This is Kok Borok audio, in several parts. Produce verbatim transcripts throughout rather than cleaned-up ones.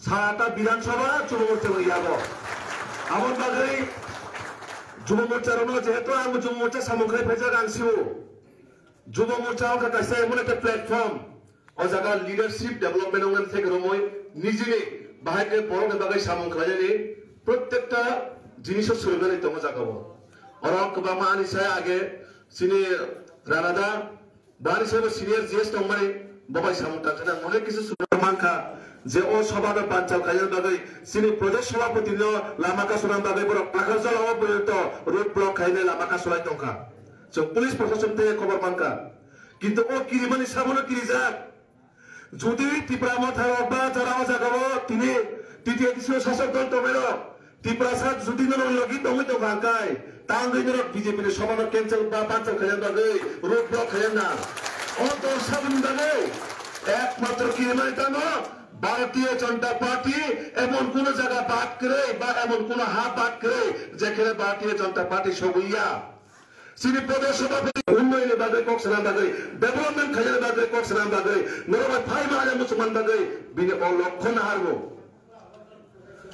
Sata Bidhan Sabha Jubo Morcha bo yago. Aboni bagwi Jubo Morcha rokno jehetu ang Jubo Morcha samung khai phaijak ang sio. Jubo Morcha wngkha kaisa emon ekta platform. O jaga leadership development wngmani theke romwi nijini bahai khe borokni bagwi samung khlainani prottekta jiniso swrwngmani tongo jaga o. Oro kwbangma ani sai age chini Ranada Bari sabo senior G S tongmani, bo bai samung tangkha na, mone kisa sumang mankha, je o sabha no banchal khaina bagwi, chini Pradesh Sabhapati no lama kasuna bagwi borok Takarjala o porjonto road block khaina lama kasulai tongkha. Chwng police proshashan tei khobor mankha. Kintu o kirimani sabono kirijak. Jodi Tipra Motha rok ba jara o jaga o tini T T A D C o sasok dol tongmani rok, Tiprasa jodi norok logi tongwi tongkha hwnkhe, tangwi norok B J P ni sobha no cancel ba cancel khaina bagwi road block khaina na. O dol saboni bagwi ekmatro kirimani tamo Bharatiya Janata Party, emon kuno jaga bad kwrwi ba emon kuno ha bad kwrwi jekhene Bharatiya Janata Party sogwi ya. Chini Pradesh Sabhapati unnayonni bagwi kok sana bagwi, development khaina bagwi kok sana bagwi, norok bai phai ma ale muchungman bagwi, bini o lokho naharbo.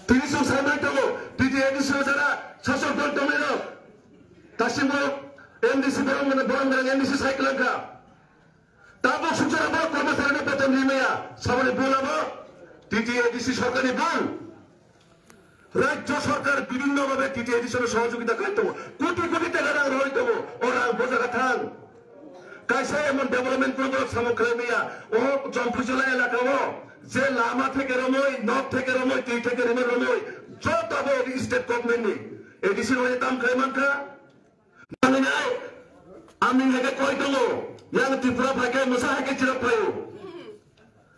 Tini chwng sai mai tongo, T T A D C o jara sasok dol tongnairok, dasimbo M D C borok mane borok mane M D C sai kwlangkha. Tabuk sukjora borok kormosari no beton rimaya, saboni bula bo T T A D C sorkarni bul. Rajya sorkar bibhinno bhabe T T A D C no sohojogita khai tongo, koti koti taka rang roi tongo, o rang bojaga thang. Kaisa emon development program samung khlai maya, o Jompuijala elaka o je lama theke romoi, nok theke romoi, twi theke rimani romoi, joto bo state government ni A D C roi tam khlai mankha. Manginai, aming hai khe koi tongo, yang Tripura phai khe mwsa hai khe chirok phaio.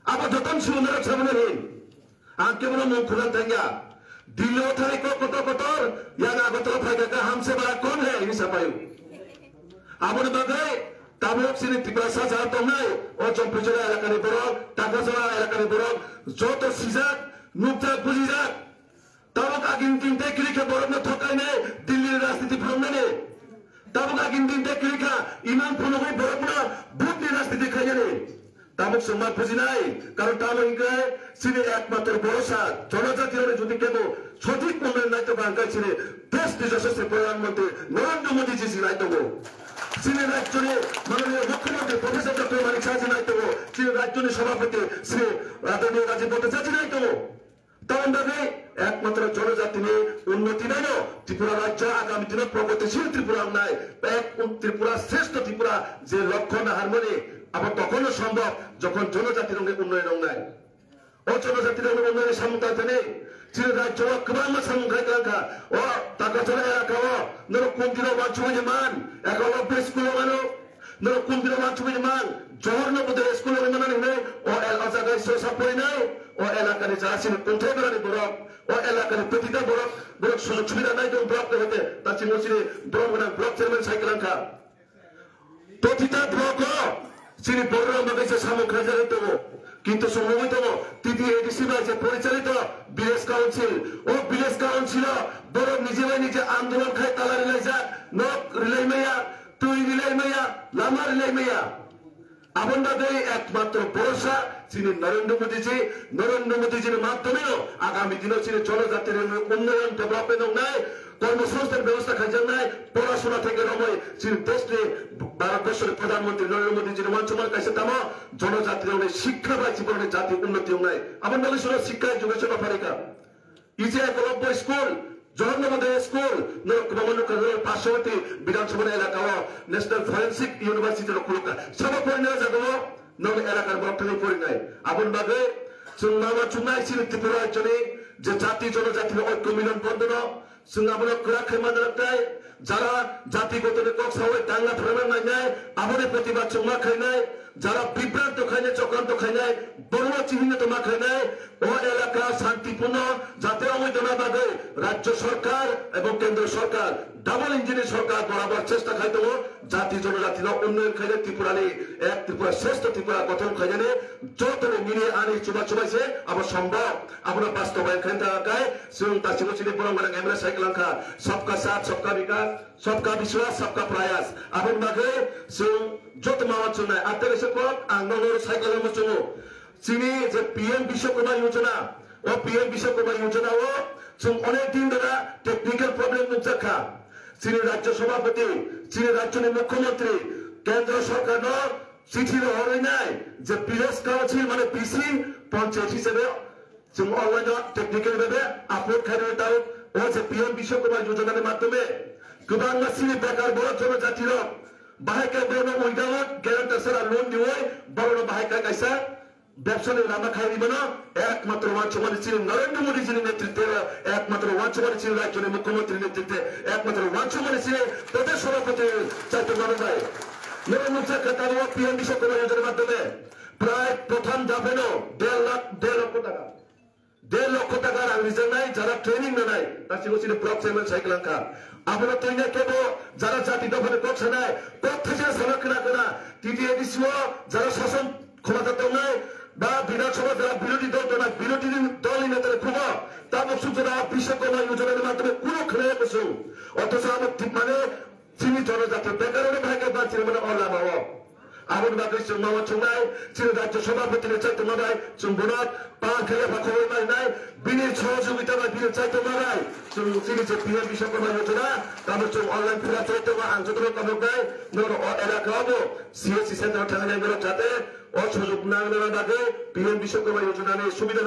Abo joton sibo norok saboni hin. Ang kebono mung khuna thangya. Delhi o thani kok kotor kotor, yang Agartala phai khe hamse bhara kon hai, hini sapaio. Aboni bagwi tabuk chini Tiprasa jaga tongnai, o Jompuijala elakani borok, Takarjala elakani borok, joto sijak, nukjak, bujijak. Tabuk agini din tei kwrwi khe borokno thokainai Delhi ni rajniti phwrwngnani. Tabuk agini din tei kwrwi kha imang phunugwi borokno vote ni rajniti khainani. Tabuk chwng ma bujinai, karon tamo hinkhe chini ekmatro borosa jonojati rokni jodi kebo sothik mwnwi naitokha hwnkhe chini desh ni joshaswi Pradhan Mantri Narendra Modi ji si naitongo. Chini rajyoni mananiya Mukhyamantri Professor Doctor Manik Saha ji naitongo. Chini rajyoni Sabhapati Shri Adorniya Rajiv Bhattacharya ji naitongo. Tamoni bagwi ekmatro jonojatini unnoti naino Tripura rajya agami dino pragatisil Tripura wngnai, ek un-, Tripura shrestho Tripura je lokho naharmani abo tokhono sombhob jokhon jonojatirokni unnoyon wngnai. O jonojatirokni unnayonni samung tangthani chini rajyo o kwbangma samung khai kha. O Takarjala elaka o norok kun dino wansugwi man, eko o base school o mano. Norok kun dino wansugwi man, Johor Navodaya School o manani hinwi o el-, o jaga iso sa porinai, o elakani jaga sini kunthai berani borok, o elakani protita borok, borok sujog subida nai dong borok tei hote, ta chini sini borok gwnang block chairman sai kwlangkha. Protita block o chini borok rok bagwi se samung khaijagwi tongo, kintu chwng nugwi tongo, T T A D C bai je porichalito village council, o village council o borok nije bai nije andolon khai tala rilaijak, nok rilai maya, twi rilai maya, lama rilai maya. Aboni bagwi ekmatro borosa chini Narendra Modi ji, Narendra Modi ji ni madhyome no agami dino chini jonojati rokni unnoyon development wngnai, kormosongsthan bebosta khaijaknai, porasona theke romwi chini desh ni Bharat borso ni Pradhan Mantri Narendra Modi ji ni wansukmani kaisa tamo jonojati rokni sikha bai chini borokni jati unnoti wngnai. Aboni bagwi soro sikha education no pharikha. E J Ekolobya School, Johor Navodaya School, norok kwbangma nukha, norok Parshawati Bidhan Sabha elaka o National Forensic University rok khulukha. Sabo porinai o jaga o norok elakar borok thangwi porinai. Aboni bagwi chwng ma uansuknai chini Tripura rajyoni je jati jonojati no oikyo milan bondhono chwng abono kwrak khai manjak tei jara jati gotoni kok sawi tangna phrwngna nainai aboni protibad chwng ma khainai. Jara bibranto khainai, chokranto khainai, borok chihino tongma khainai, o elaka shantipuno jate wngwi tongna bagwi rajya sarkar ebong kendra sarkar double engine ni sarkar borabor chesta khai tongo, jati jonojati no unnoyon khainai Tripura ni ek Tripura shreshtha Tripura gothon khainani joto ni mini ani chuba chubai se abo sombhob, abono bastobayan khaina thangkha khe chwng ta chini borok manang M L A sai kwlangkha, sabka saath sabka vikas, sabka vishwas, sabka prayas. Aboni bagwi chwng joto ma uansuknai. Atte kaisa kok ang nogo cycle o muchungo. Chini je P M Vishwakarma Yojana, O P M Bishwakarma Yojana o chwng onek din dora technical problem nukjak kha. Chini Rajya Sabhapati, chini Rajyani Mukhyamantri, Kendra Sarkarno chithi rohorwi nai je village council mane V C panchayat hisabe chwng online o technical bhabe upload khairwi tao o je P M Bishwakarma Yojana ni madhyome kwbangma chini bekar borok jonojati rok bahai khe bono without guarantor sara loan diwi borokno bahai khe kaisa bebsani lama khai ribano ekmatro wansukmani chini Narendra Modi jini netritwe, ekmatro wansukmani chini rajyoni mukhyamantri netritwe, ekmatro wansukmani chini Pradesh Sabhapati chaitokmani bai. Noro nukjak kha tabo P M Bishwakarma Yojana madhyome prai prothom dapheno der lakh, der lokho taka, der lokho taka rang rijaknai jara training nanai, tasigo chini block chairman sai kwlangkha. Abono twina kebo jara jati dophani kok sanai, kok thaisa sana kwna kwna, T T A D C o jara sason khomata tongnai ba Bidhan Sabha jara birodhi dol tongnai, birodhi dol ni neta rok khubo tabuk suk jora Bishwakarma Yojana ni madhyome kuno khwnaya kusu. Othocho abo thik mane chini jonojati bekaroni bhai khe bansiri mane o lama o. Aboni bagwi chwng ma uansuknai, chini Rajya Sabhapati ni chaitokma bai chwng bono pal khe yapha khoboi ma rinai, bini sohojogita bai bini chaitokma bai chwng chini je P M Bishwakarma Yojana tamo chwng online phila chaitokma ang jotono tabuknai, nono o elaka o bo C S C center o thangwi nai borok jate o sojok nangnani bagwi P M Bishwakarma Yojana ni subida